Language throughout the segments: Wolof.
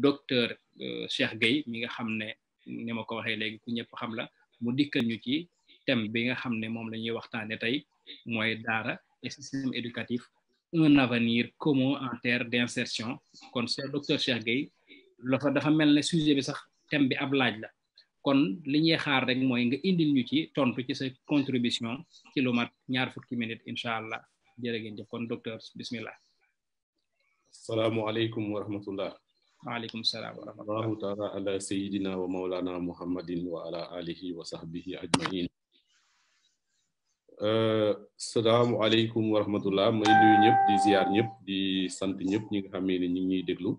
docteur Cheikh Gueye mi nga xam ne ni ma ko waxee léegi ku ñëpp xam la mu dikkal ñu ci thème bi nga xam ne moom la ñuy waxtaane tey mooy daara et système éducatif un avenir commun en terre d'insertion kon docteur Cheikh Gueye dafa mel ne sujet bi sax thème bi ab laaj la kon li ñuy xaar rek mooy nga indil ñu ci tontu ci sa contribution ci lu mat 20 minutes incha allah jërë ngeen jëf kon docteur bismillah. asalaamualeykum wa rahmatullah. waaleykum salaam wa rahmatullah. allahu taala ala sayidina wa maulana muhammadin wa ala alihi wa sahbihi ajmain. asalaamualeykum wa rahmatullah. may nuyu ñëpp di ziar ñëpp di sant ñëpp ñi nga xam ne ñu ngi ñuy déglu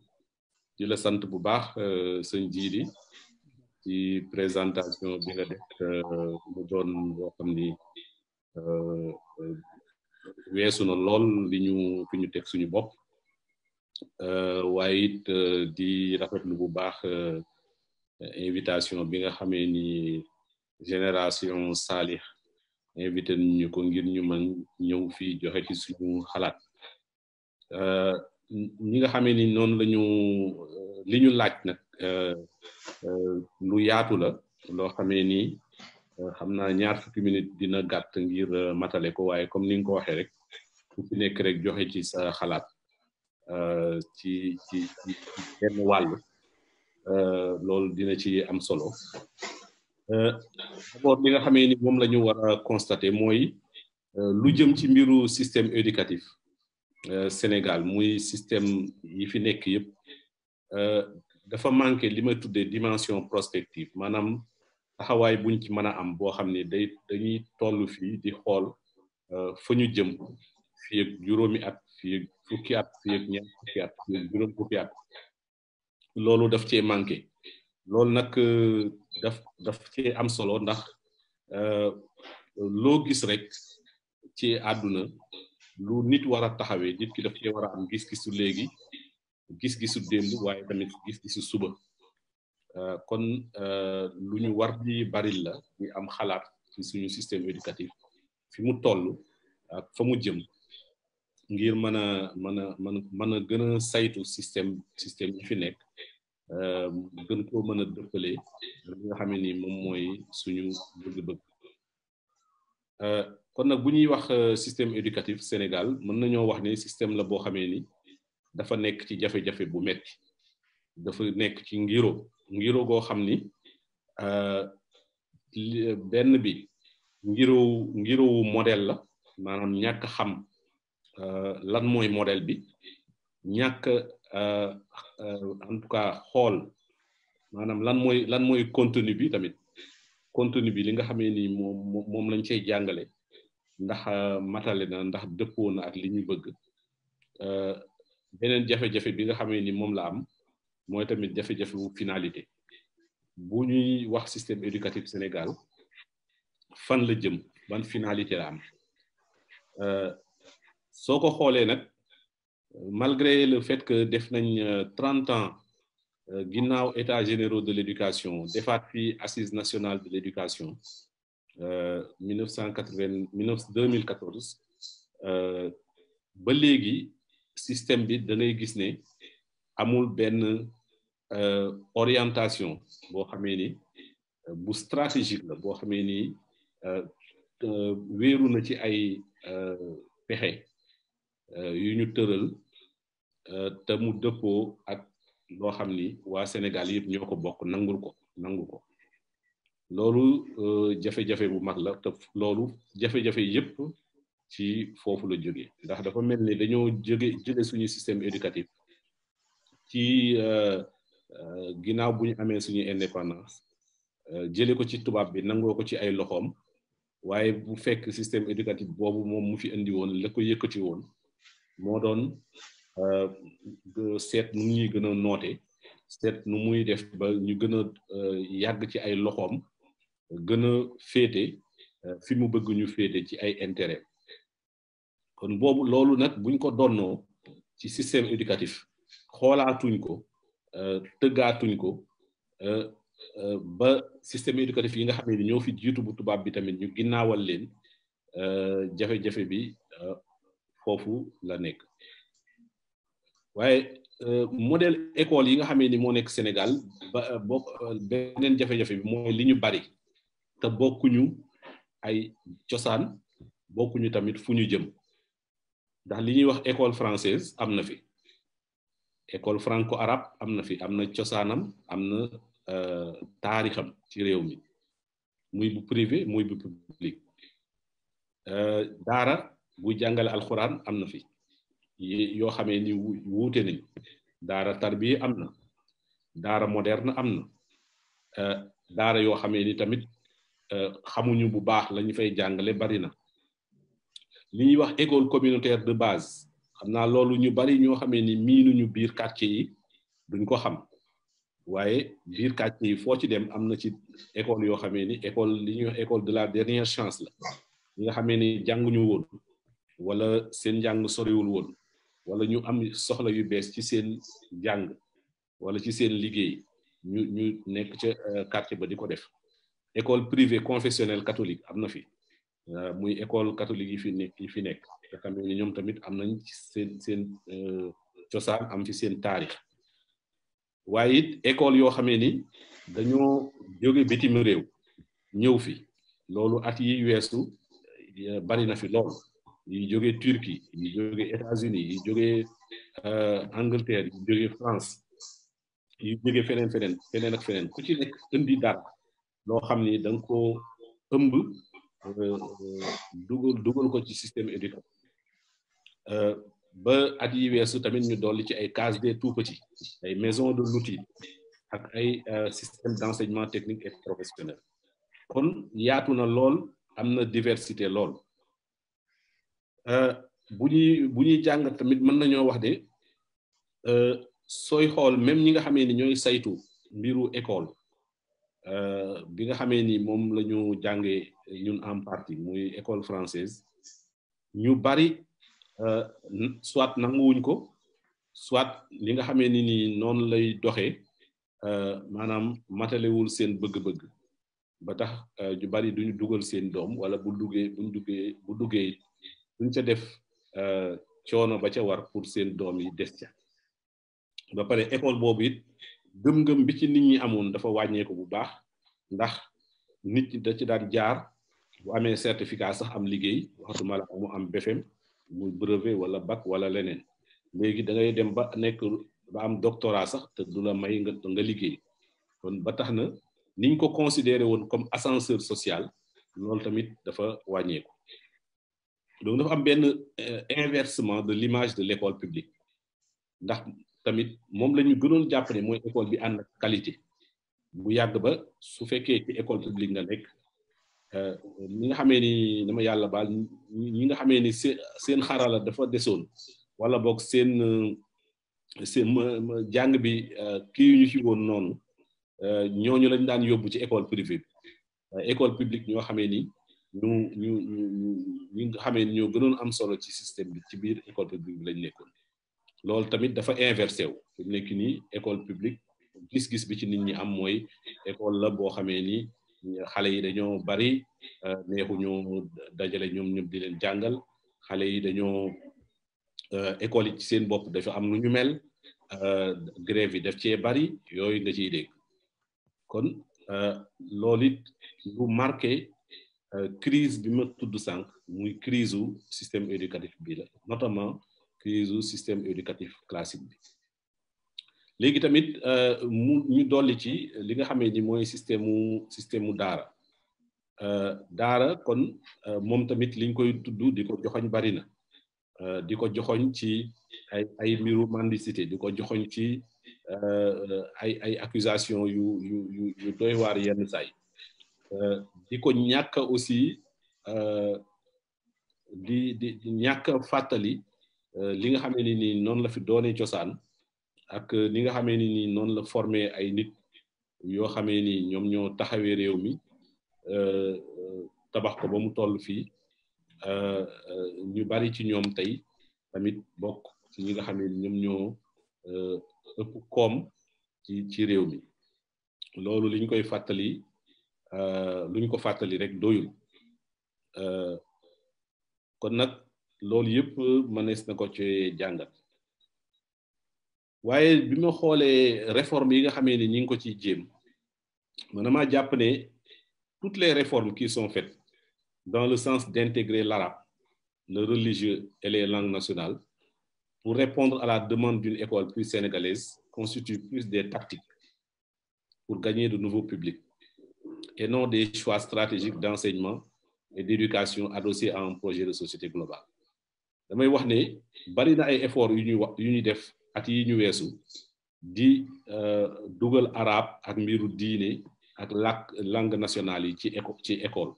di la sant bu baax sëñ Jiili ci présentation bi nga def mu doon boo xam ni weesu na lool li ñu fi ñu teg suñu bopp waaye it di rafetlu bu baax invitation bi nga xamee ni génération Salih invité ñu ko ngir ñu mën ñëw fii joxe ci suñu xalaat ñi nga xamee ni noonu lañu li ñu laaj nag lu yaatu la loo xamee ni xam naa 20 minutes dina gàtt ngir matale ko waaye comme ni nga ko waxee rek ku ci nekk rek joxe ci sa xalaat ci benn wàll loolu dina ci am solo d'abord li nga xamee ni moom la ñu war a constater mooy lu jëm ci mbiru système éducatif Sénégal muy système yi fi nekk yëpp dafa manqué li ma tuddee dimension prospective maanaam taxawaay buñ ci mën a am boo xam ne dañuy toll fii di xool fa ñu jëm fii ak juróomi at fii ak fukki at fii ak ñeent fukki at fii ak juróom fukki at loolu daf cee manqué loolu nag daf cee am solo ndax loo gis rek ci àdduna lu nit war a taxawee nit ki daf cee war a am gis-gisu léegi gis-gisu démb waaye tamit gis-gisu suba kon lu ñu war di baril la ñu am xalaat ci suñu système éducatif fi mu toll ak fa mu jëm ngir mën a gën a saytu système yi fi nekk gën koo mën a dëppale li nga xam ne ni moom mooy suñu bëgg-bëgg kon nag bu ñuy wax système éducatif Sénégal mën nañoo wax ne système la boo xamee ni dafa nekk ci jafe-jafe bu metti dafa nekk ci ngiro goo xam ni benn bi ngirowu modèle la maanaam ñàkk xam lan mooy modèle bi ñàkk en tout cas xool maanaam lan mooy contenu bi tamit contenu bi li nga xamee ni moom lañ cey jàngale ndax matale na ndax dëppoo na ak li ñu bëgg beneen jafe-jafe bi nga xamee ni moom la am mooy tamit jafe-jafe wu finalité bu ñuy wax système éducatif Sénégal fan la jëm ban finalité la am soo ko xoolee nag malgré le fait que def nañ 30 ans ginnaaw états généraux de l'éducation defaat fii assise nationale de l'éducation 2014 ba léegi système bi da ngay gis ne amul benn orientation boo xamee ni bu stratégique la boo xamee ni wéeru na ci ay pexe yu ñu tëral te mu dëppoo ak loo xam ni waa Sénégal yëpp ñoo ko bokk nangu ko loolu jafe-jafe bu mag la te loolu jafe-jafe yëpp ci foofu la jóge ndax dafa mel ni dañoo jële suñu système éducatif ci ginnaaw bu ñu amee suñu indépendance jële ko ci tubaab bi nangoo ko ci ay loxoom waaye bu fekk système éducatif boobu moom mu fi indi woon la ko yëkkati woon moo doon seet nu ñuy gën a noote seet nu muy def ba ñu gën a yàgg ci ay loxoom gën a féete fi mu bëgg ñu féete ci ay intérêt kon boobu loolu nag buñ ko donnoo ci système éducatif xoolaatuñ ko tëggaatuñ ko ba système éducatif yi nga xam ne ñoo fi jiitu bu tubaab bi tamit ñu ginnaawal leen jafe-jafe bi foofu la nekk waaye modèle école yi nga xamee ni moo nekk Sénégal ba bokk beneen jafe-jafe bi mooy li ñu bari te bokkuñu ay cosaan bokkuñu tamit fu ñu jëm ndax li ñuy wax école française am na fi école franco-arabe am na fi am na cosaanam am na taarixam ci réew mi muy bu privé muy bu public daara bu jàngale alxuraan am na fi yoo xamee ni wuute nañ daara tarbiya am na daara moderne am na daara yoo xamee ni tamit xamuñu bu baax la ñu fay jàngale bari na li ñuy wax école communautaire de base xam naa loolu ñu bari ñoo xamee ni miinuñu biir quartier yi duñ ko xam waaye biir quartier yi foo ci dem am na ci école yoo xamee ni école li ñuy wax école de la dernière chance la ñi nga xamee ni jànguñu woon wala seen njàng soriwul woon wala ñu am soxla yu bees ci seen jàng wala ci seen liggéey ñu nekk ca quartier ba di ko def école privée confessionnelle catholique am na fi muy école catholique yi fi nekk nga xam ne ñoom tamit am nañ ci seen cosaan am fi seen taarix waaye it école yoo xamee ni dañoo jóge bitim réew ñëw fi loolu at yi weesu bari na fi lool yi jóge Turquie yi jóge États-Unis yi jóge Angleterre yi jóge France yi jóge feneen ak feneen ku ci nekk indi dara loo xam ni da nga ko ëmb dugal ko ci système éducatif ba at yi weesu tamit ñu dolli ci ay cases des tout-petits ay maisons de l'outil ak ay système d'enseignement technique et professionnel kon yaatu na lool am na diversité lool bu ñuy jàng tamit mën nañoo wax de sooy xool même ñi nga xamee ni ñooy saytu mbiru école bi nga xamee ni moom la ñu jàngee ñun en partie muy école française ñu bari soit nanguwuñ ko soit li nga xamee ni nii noonu lay doxee maanaam matalewul seen bëgg-bëgg ba tax ñu bari duñu dugal seen doom wala bu duggee duñ ca def coono ba ca war pour seen doom yi des ca ba pare école boobu it gëm-gëm bi ci nit ñi amoon dafa wàññeeku bu baax ndax nit ñi da ci daan jaar bu amee certificat sax am liggéey waxatuma la mu am BFEM muy brevet wala bac wala leneen léegi da ngay dem ba nekk ba am doctorat sax te du la may nga liggéey kon ba tax na niñ ko considéré woon comme ascenseur social loolu tamit dafa wàññeeku donc dafa am benn inversement de l'image de l'école publique ndax tamit moom la ñu gënoon jàpp ne mooy école bi ànd ak qualité bu yàgg ba su fekkee ci école publique nga nekk ñi nga xamee ni dama yàlla baal ñi nga xamee ni seen xarala dafa desoon wala boog seen jàng bi kii ñu ci woon noonu ñooñu lañ daan yóbbu ci école privée bi école publique ñoo xamee ni ñi nga xamee ni ñoo gënoon am solo ci système bi ci biir école publique bi lañ nekkoon loolu tamit dafa inversé wu fi mu nekk nii école publique gis-gis bi ci nit ñi am mooy école la boo xamee ni xale yi dañoo bari neexuñu dajale ñoom ñëpp di leen jàngal xale yi dañoo école yi ci seen bopp dafa am nu ñu mel grève yi daf cee bari yooyu nga ciy dégg kon loolu it lu marqué crise bi ma tudd sànq muy crise u système éducatif bi la notamment crise u système éducatif classique bi léegi tamit ñu dolli ci li nga xamee ni mooy système mu daara daara kon moom tamit liñ koy tudd di ko joxoñ bari na di ko joxoñ ci ay mbiru mendicité di ko joxoñ ci ay accusation yu doy waar yenn saay di ko ñàkk aussi di ñàkk fàttali li nga xamee ni nii noonu la fi doone cosaan ak li nga xamee ni nii noonu la formé ay nit yoo xamee ni ñoom ñoo taxawee réew mi tabax ko ba mu toll fii ñu bari ci ñoom tey tamit bokk ci ñi nga xamee ni ñoom ñoo ëpp koom ci réew mi loolu liñ koy fàttali luñ ko fàttali rek doyul kon nag loolu yëpp mënees na ko ci jàngat waaye bi ma xoolee réforme yi nga xamee ni ñi ngi ko ciy jéem man damaa jàpp ne toutes les réformes qui sont faites dans le sens d'intégrer l'arabe, le religieux et les langues nationales pour répondre à la demande d'une école plus sénégalaise constituent plus des tactiques pour gagner de nouveaux publics et non des choix stratégiques d'enseignement et d'éducation adossés à un projet de société globale. damay wax ne bari na ay efforts yu ñuy def at yi ñu weesu di dugal arabe ak mbiru diine ak langue nationale yi ci école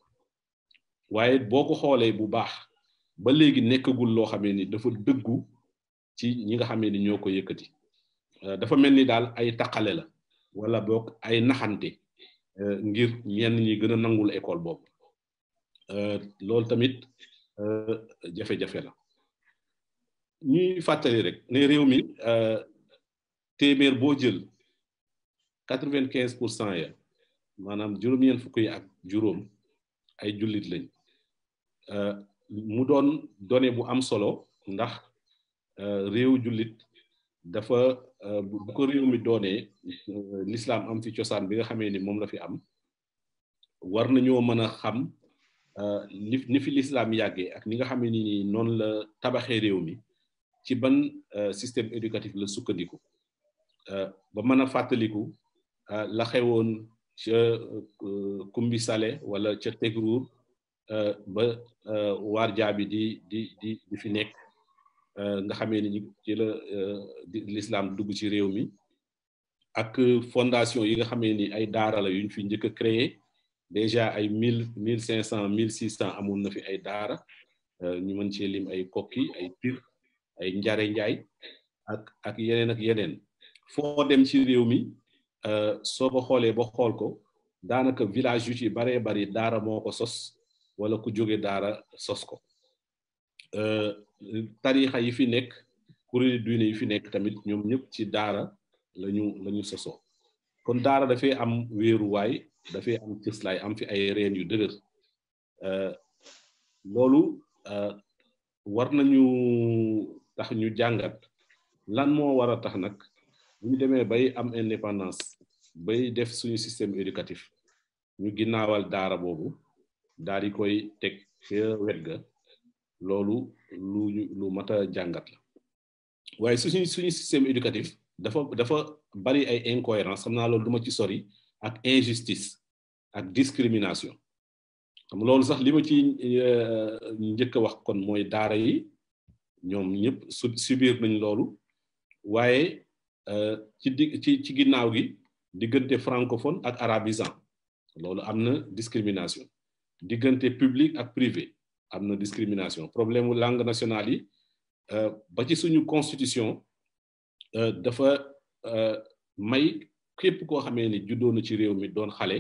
waaye boo ko xoolee bu baax ba léegi nekkagul loo xamee ni dafa dëggu ci ñi nga xamee ni ñoo ko yëkkati dafa mel ni daal ay taqale la wala boog ay naxante ngir ñenn ñi gën a nangul école boobu loolu tamit jafe-jafe la ñuy fàttali rek ne réew mi téeméer boo jël 95% ya maanaam juróom-ñeent fukk yi ak juróom ay jullit lañ mu doon donné bu am solo ndax réew jullit dafa bu ko réew mi doonee l'islam am fi cosaan bi nga xamee ni moom la fi am war nañoo mën a xam ni fi l'islam yàggee ak ni nga xamee ni noonu la tabaxee réew mi ci ban système éducatif la sukkandiku ba mën a fàttaliku la xewoon ca Kumbi Sale wala ca Tegrour ba waar jaabi di fi nekk nga xamee ni ci la l'islam dugg ci réew mi ak fondation yi nga xamee ni ay daara la yuñ fi njëkk a créé déjà ay 1500 1600 amoon na fi ay daara ñu mën cee lim ay Kokki ay Pire ay Njare Njaay ak yeneen foo dem ci réew mi soo ko xoolee ba xool ko daanaka village yu ci baree bari daara moo ko sos wala ku jóge daara sos ko tarixa yi fi nekk kuréelu diine yi fi nekk tamit ñoom ñëpp ci daara lañu sosoo kon daara dafay am wéeruwaay dafay am cëslaay am fi ay reen yu dëgër loolu war nañu tax ñu jàngat lan moo war a tax nag bu ñu demee bay am indépendance bay def suñu système éducatif ñu ginnaawal daara boobu daal di koy teg ca wet ga loolu lu mat a jàngat la waaye suñu système éducatif dafa bari ay incohérence xam naa loolu duma ci sori ak injustice ak discrimination xam loolu sax li ma ci njëkk a wax kon mooy daara yi ñoom ñëpp subir nañ loolu waaye ci ginnaaw gi diggante francophone ak arabisant loolu am na discrimination diggante public ak privé am na discrimination problème mu langue nationale yi ba ci suñu constitution dafa may képp koo xamee ni juddoo na ci réew mi doon xale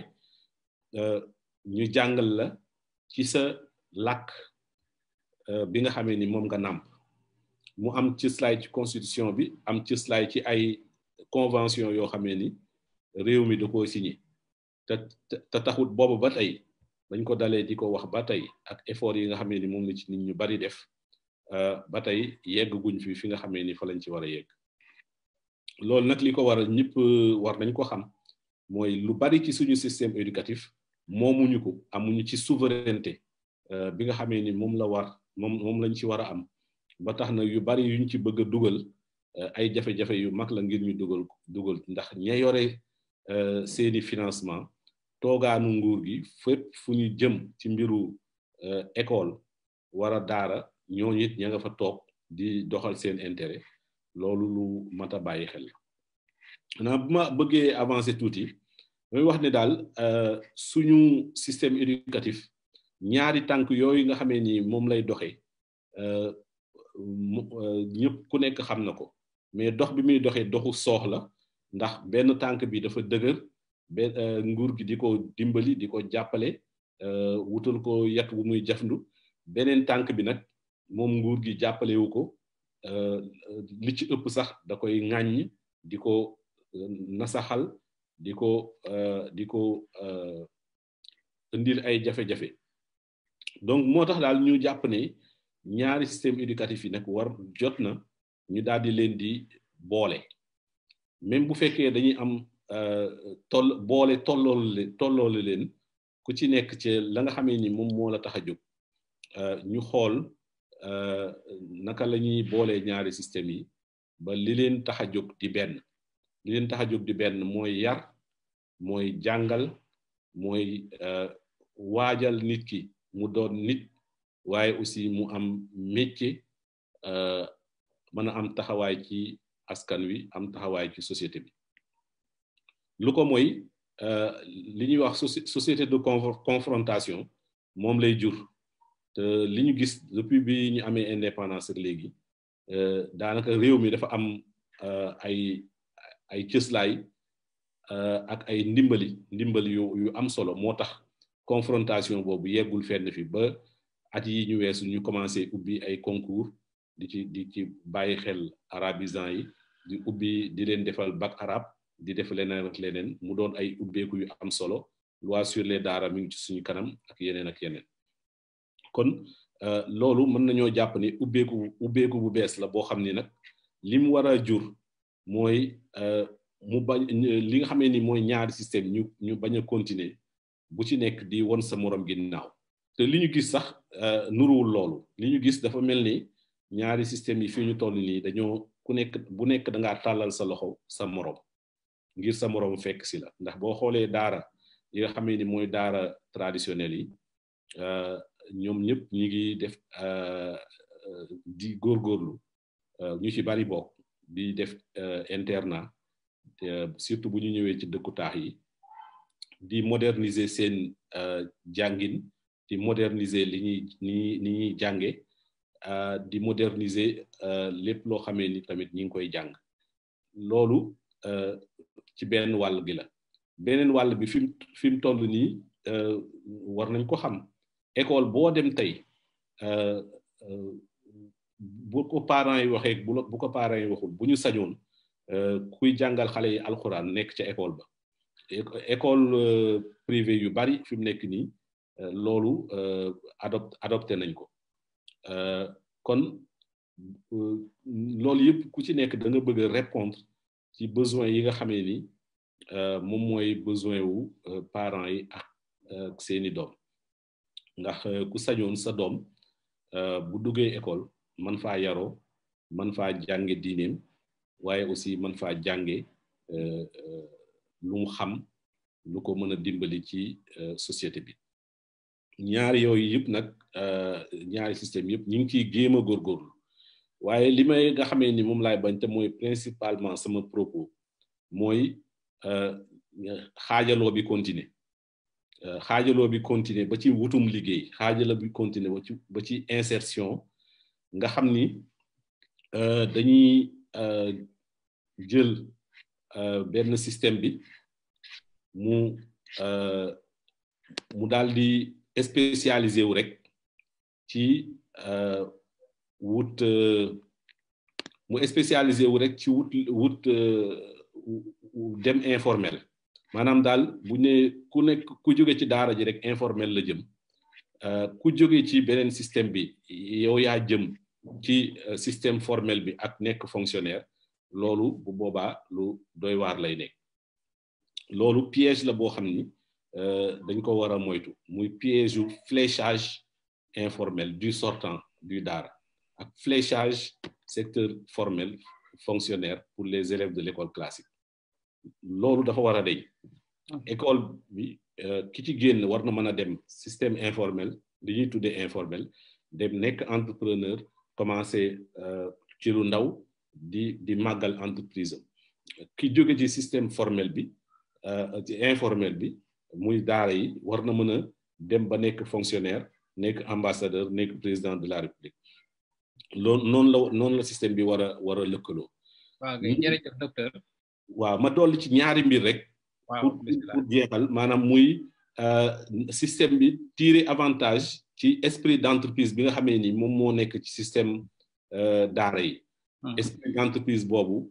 ñu jàngal la ci sa làkk bi nga xamee ni moom nga nàmp mu am cëslaay ci constitution bi am cëslaay ci ay convention yoo xamee ni réew mi da koo signé te taxut boobu ba tey dañ ko dalee di ko wax ba tey ak effort yi nga xamee ni moom la ci nit ñu bari def ba tey yegg guñ fi nga xamee ni fa lañ ci war a yegg loolu nag li ko war a ñëpp war nañ ko xam mooy lu bari ci suñu système éducatif moomuñu ko amuñu ci souveraineté bi nga xamee ni moom lañ ci war a am ba tax na yu bari yuñ ci bëgg a dugal ay jafe-jafe yu mag la ngir ñu dugal ndax ña yore seeni financement toogaanu nguur gi fépp fu ñu jëm ci mbiru école wara daara ñooñu it ña nga fa toog di doxal seen intérêt loolu lu mat a bàyyi xel la bu ma bëggee avancer tuuti damay wax ne daal suñu système éducatif ñaari tànk yooyu nga xamee ni moom lay doxee ñëpp ku nekk xam na ko mais dox bi muy doxee doxu soox la ndax benn tànk bi dafa dëgër nguur gi di ko dimbali di ko jàppale wutal ko yat bu muy jafndu beneen tànk bi nag moom nguur gi jàppalewu ko li ci ëpp sax da koy ŋàññ di ko nasaxal di ko indil ay jafe-jafe donc moo tax daal ñu jàpp ne ñaari système éducatif yi nag jot na ñu daal di leen di boole même bu fekkee dañuy am tolloole leen ku ci nekk ci la nga xamee ni moom moo la tax a jóg ñu xool naka la ñuy boolee ñaari système yi ba li leen tax a jóg di benn li leen tax a jóg di benn mooy yar mooy jàngal mooy waajal nit ki mu doon nit waaye aussi mu am métier mën a am taxawaay ci askan wi am taxawaay ci société bi lu ko mooy li ñuy wax société de confrontation moom lay jur te li ñu gis depuis bi ñu amee indépendance ak léegi daanaka réew mi dafa am ay cëslaay ak ay ndimbali yu am solo moo tax confrontation boobu yeggul fenn fi ba at yi ñu weesu ñu commencé ubbi ay concours di ci bàyyi xel arabisants yi di ubbi di leen defal bac arabe di def leneen ak leneen mu doon ay ubbeeku yu am solo loi sur les daara mi ngi ci suñu kanam ak yeneen kon loolu mën nañoo jàpp ni ubbeeku bu bees la boo xam ni nag li mu war a jur mooy mu bañ li nga xamee ni mooy ñaari système ñu bañ a continuer bu ci nekk di won sa morom ginnaaw te li ñu gis sax nuruwul loolu li ñu gis dafa mel ni ñaari système yi fii ñu toll nii dañoo bu nekk da ngaa tàllal sa loxo sa morom ngir sa morom fekk si la ndax boo xoolee daara yi nga xamee ni mooy daara traditionnel yi ñoom ñëpp ñi ngi def di góorgóorlu ñu ci bari bokk di def internat surtout bu ñu ñëwee ci dëkku taax yi di moderniser seen jàngin di moderniser ni ñuy jànge di moderniser lépp loo xamee ni tamit ñi ngi koy jàng loolu ci benn wàll gi la beneen wàll bi fi mu toll nii war nañ ko xam école boo dem tey bu ko parents yi waxee bu ko parents yi waxul bu ñu sañoon kuy jàngal xale yi alxuraan nekk ca école ba école privée yu bari fi mu nekk nii loolu adopté nañ ko kon loolu yëpp ku ci nekk da nga bëgg a répondre ci besoin yi nga xamee ni moom mooy besoin wu parents yi ak seeni doom ndax ku sañoon sa doom bu duggee école man faa yaroo man faa jànge diineem waaye aussi man faa jànge lu mu xam lu ko mën a dimbali ci société bi ñaari yooyu yëpp nag ñaari système yëpp ñu ngi ciy géem a góorgóorlu waaye li may nga xamee ni moom laay bañ te mooy principalement sama propos mooy xaajaloo bi continuer ba ci wutum liggéey xaajaloo bi continuer ba ci insertion nga xam ni dañuy jël benn système bi mu daal di spécialisé wu rek ci mu spécialisé wu rek ci wut dem informel maanaam daal bu ne ku jóge ci daara ji rek informel la jëm ku jóge ci beneen système bi yow yaa jëm ci système formel bi ak nekk fonctionnaire loolu bu boobaa lu doy waar lay nekk loolu piège la boo xam ni dañ ko war a moytu muy piège u fléchage informel du sortant du daara ak fléchage secteur formel fonctionnaire pour les élèves de l'école classique loolu dafa war a deñ école bi ki ci génn war na mën a dem système informel li ñuy tuddee informel dem nekk entrepreneur commencé ci lu ndaw di màggal entreprise ki jóge ci système formel bi ci informel bi muy daara yi war na mën a dem ba nekk fonctionnaire nekk ambassadeur nekk président de la république loolu noonu la système bi war a lëkkaloo. waaw kay jërëjëf docteur. waaw ma dolli ci ñaari mbir rek. pour jeexal maanaam muy système bi tirer avantage ci esprit d'entreprise bi nga xamee ni moom moo nekk ci système daara yi. esprit d'entreprise boobu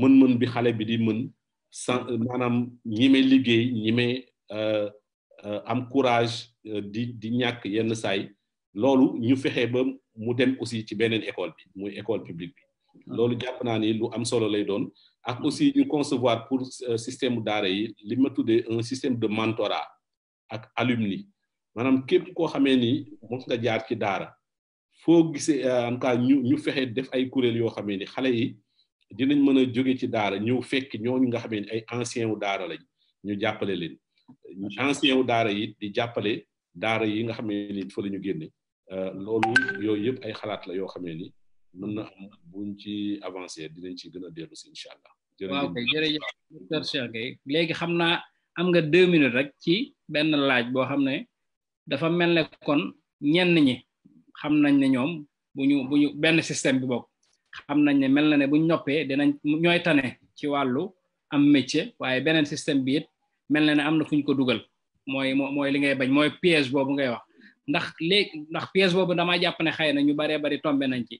mën-mën bi xale bi di mën maanaam ñime liggéey ñime am courage di ñàkk yenn saay loolu ñu fexe ba mu dem aussi ci beneen école bi muy école publique bi loolu jàpp naa ni lu am solo lay doon ak aussi ñu concevoir pour système daara yi li ma tuddee un système de mentorat ak alumni maanaam képp koo xamee ni mos nga jaar ci daara foo gisee en tout cas ñu fexe def ay kuréel yoo xamee ni xale yi dinañ mën a jóge ci daara ñëw fekk ñooñu nga xamee ni ay ancien wu daara lañ ñu jàppale leen ancien wu daara yi di jàppale daara yi nga xamee ni fa la ñu génne loolu yooyu yëpp ay xalaat la yoo xamee ni mën na am buñ ci avancé dinañ ci gën a dellu si incha allah. waaw kay jërëjëf docteur Cheikh Gueye léegi xam naa am nga 2 minutes rek ci benn laaj boo xam ne dafa mel ne kon ñenn ñi xam nañ ne ñoom bu ñu benn système bi bokk xam nañ ne mel na ne buñ noppee dinañ ñooy tane ci wàllu am métier waaye beneen système bi it mel na ne am na fu ñu ko dugal mooy li ngay bañ mooy piège boobu ngay wax ndax piège boobu damaa jàpp ne xëy na ñu baree bari tombé nañ ci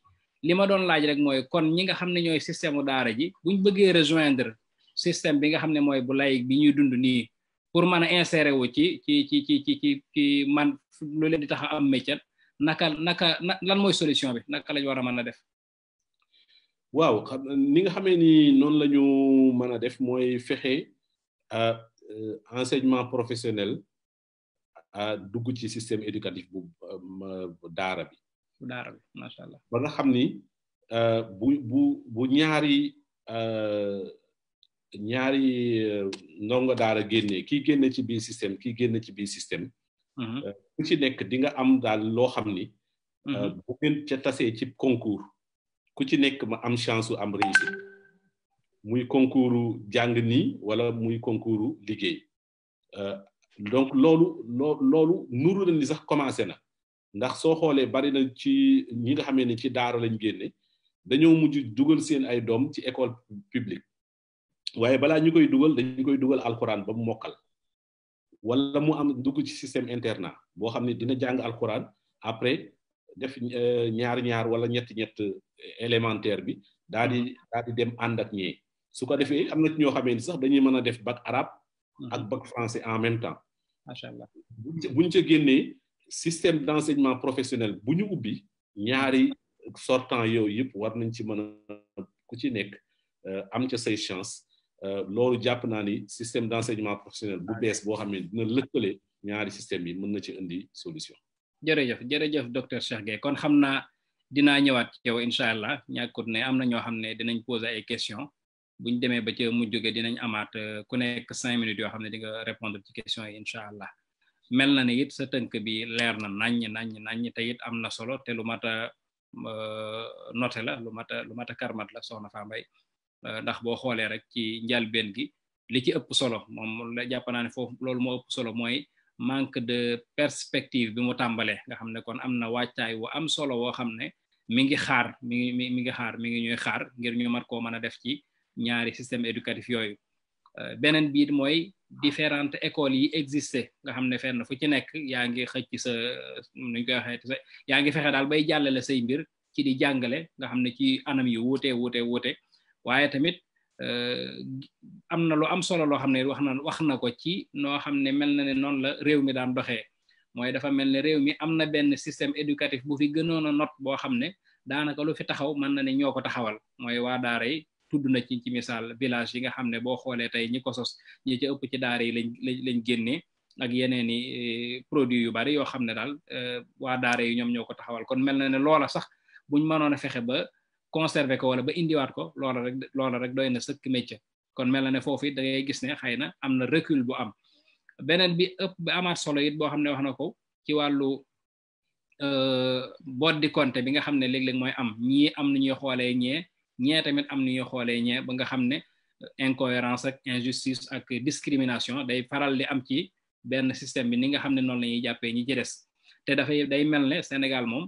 li ma doon laaj rek mooy kon ñi nga xam ne ñooy système u daara ji buñ bëggee rejoindre système bi nga xam ne mooy bu laïque bi ñuy dund nii pour mën a insérer wu ci man lu leen di tax a am métier lan mooy solution bi naka lañ war a mën a def. waaw ni nga xamee ni noonu la ñu mën a def mooy fexe enseignement professionnel dugg ci système éducatif bu daara bi. daara bi macha allah ba nga xam ni bu ñaari ndongo daara génnee kii génne ci biir système kii génne ci biir système ku ci nekk di nga am daal loo xam ni bu ngeen ca tasee ci concours ku ci nekk ma am chance su am réussite muy concours jàng nii wala muy concours liggéey donc loolu nuru na ni sax commencé na ndax soo xoolee bari na ci ñi nga xamee ne ci daara lañ génne dañoo mujj dugal seen ay doom ci école publique waaye balaa ñu koy dugal dañu koy dugal alxuraan ba mu mokkal wala mu am dugg ci système internat boo xam ne dina jàng alxuraan après def ñaar wala ñett élémentaire bi daal di dem ànd ak ñee su ko defee am na ci ñoo xamee ni sax dañuy mën a def bac arabe ak bac français en même temps. macha allah buñ ca génnee système d'enseignement professionnel bu ñu ubbi ñaari sortant yooyu yëpp war nañ ci mën a ku ci nekk am ca say chance loolu jàpp naa ni système d'enseignement professionnel bu bees boo xam ne dina lëkkale ñaari système yi mën na ci indi solution. jërëjëf docteur Cheikh Gueye kon xam naa dinaa ñëwaat ci yow incha allah ñàkkut ne am na ñoo xam ne dinañ poser ay questions buñ demee ba ca mujj ga dinañ amaat ku nekk 5 minutes yoo xam ne di nga répondre ci questions yi incha allah. mel na ne it sa tënk bi leer na naññ te it am na solo te lu mat a noté la lu mat a karmat la soxna Fambaye ndax boo xoolee rek ci njëlbéen gi li ci ëpp solo moom la jàpp naa ne foofu loolu moo ëpp solo mooy manque de perspective bi mu tàmbalee nga xam ne kon am na wàccaay wu am solo woo xam ne mi ngi ñuy xaar ngir ñu mat koo mën a def ci ñaari système éducatif yooyu beneen biit mooy différentes écoles yi existé nga xam ne fenn fu ci nekk yaa ngi xëcc sa nuñ koy waxee yaa ngi fexe daal bay jàllale say mbir ci di jàngale nga xam ne ci anam yu wuute waaye tamit am na lu am solo loo xam ne wax na ko ci noo xam ne mel na ne noonu la réew mi daan doxee mooy dafa mel ne réew mi am na benn système éducatif bu fi gënoon a not boo xam ne daanaka lu fi taxaw mën na ne ñoo ko taxawal mooy waa daara yi tudd na ci misaal village yi nga xam ne boo xoolee tey ñi ko sos ñi ci ëpp ci daara yi lañ génnee ak yeneen i produits yu bari yoo xam ne daal waa daara yi ñoom ñoo ko taxawal kon mel na ne loola sax buñ mënoon a fexe ba conserver ko wala ba indiwaat ko loola rek doy na sëkk métier kon mel na ne foofu it da ngay gis ne xëy na am na recul bu am beneen bi ëpp bi amaat solo it boo xam ne wax na ko ci wàllu boddi compte bi nga xam ne léeg-léeg mooy am ñii am na ñuy xoolee ñee tamit am na ñuy xoolee ñee ba nga xam ne incohérence ak injustice ak discrimination day faral di am ci benn système bi ni nga xam ne noonu la ñuy jàppee ñi ci des te day mel ne Sénégal moom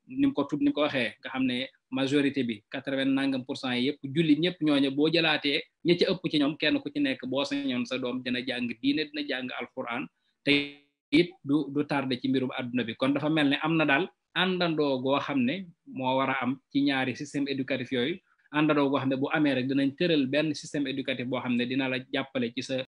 ni mu ko waxee nga xam ne majorité bi 80% yi yëpp jullit ñëpp ñooñu boo jëlaatee ñi ci ëpp ci ñoom kenn ku ci nekk boo sañoon sa doom dina jàng diine dina jàng alquran te it du tardé ci mbirum adduna bi kon dafa mel ne am na daal àndandoo goo xam ne moo war a am ci ñaari système éducatif yooyu àndandoo goo xam ne bu amee rek dinañ tëral benn système éducatif boo xam ne dina la jàppale ci sa